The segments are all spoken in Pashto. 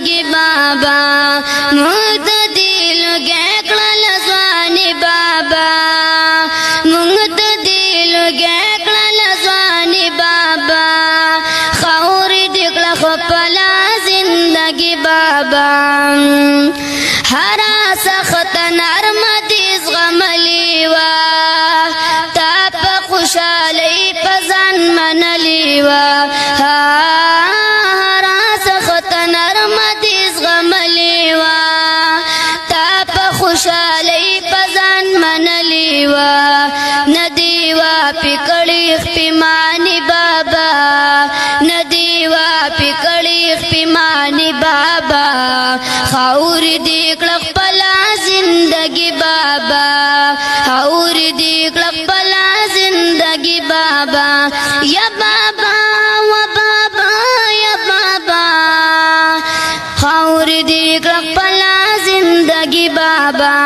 زندگی بابا، موږ ته دې لوګی کړل ځواني بابا، موږ ته دې لوګی کړل ځواني بابا، خاورې دې کړه خپله زندگی بابا. هره سخته نرمه دې زغملې وه، تا په خوشحالۍ په ځان منلې وه. هره سخته نرمه دې زغملې وه، تا په خوشحالۍ په ځان منلې وه. نه دې وه پې کړې پښېماني بابا، نه دې وه پې کړې پښېماني بابا، خاورې دې کړه خپله زندگی بابا، خاورې دې کړه خپله زندگی بابا. یا بابا و بابا، یا بابا، خاورې دې کړه خپله زندگی بابا.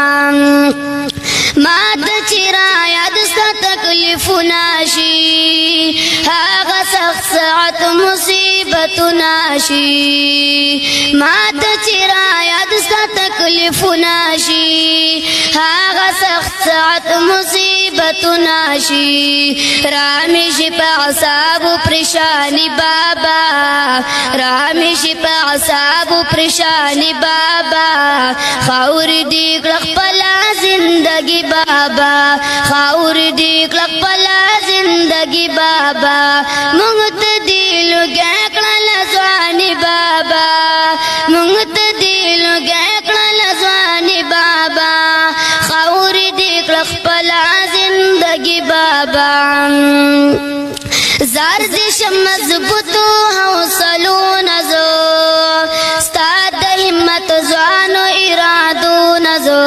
ما ته چې را یاد ستا تکلیفونه شي، هغه سخت ساعت مصیبتونه شي، ما ته چې را یاد ستا تکلیفونه شي، هغه سخت ساعت مصیبتونه شي، رامې شي په اعصابو پریشانی بابا، رامې شي په اعصابو پریشانی بابا، خاورې دې کړه خپله زندگی بابا، خاورې دې کړه خپله زندگی بابا. موږ ته دې لوګی کړل ځواني بابا، موږ ته دې لوګی کړل ځواني بابا، خاورې دې کړه خپله زندگی بابا. زار دې شم مضبوطو حوصلو نه زه، ستا د همت ځوانو ارادو نه زه،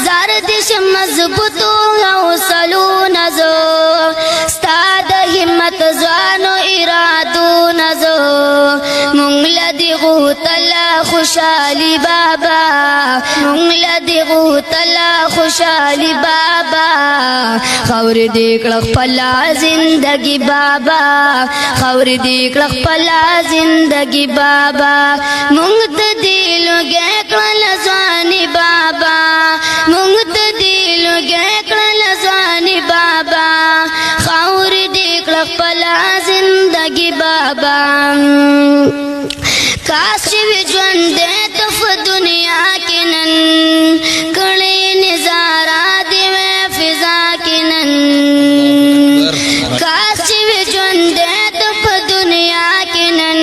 زار دې شم مضبوطو حوصلو نه زه، ستا د همت ځوانو ارادو نه زه، مونږ له دې غوښتله خوشحالي بابا، مونږ له دې غوښتله خوشحالي بابا، خاورې دې کړه خپله زندگی بابا، خاورې دې کړه خپله زندگی بابا. مونږ ته دې لوګی کړل ځواني بابا، مونږ ته دې لوګی کړل ځواني بابا، خاورې دې کړه خپله زندگی بابا. کاش چې وي ژوندی ته په دنیا کې نن، کړې نظاره دې وې فضا کې نن، کاش چې وي ژوندی ته په دنیا کې نن،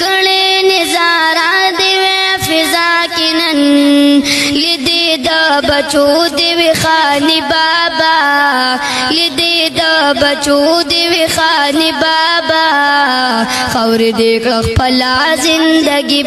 کړې نظاره دې وې فضا کې نن، لیدې د بچو دې وي خاني بابا، لیدې د بچو دې وي خاني بابا، خاورې دې کړه خپله زندگی.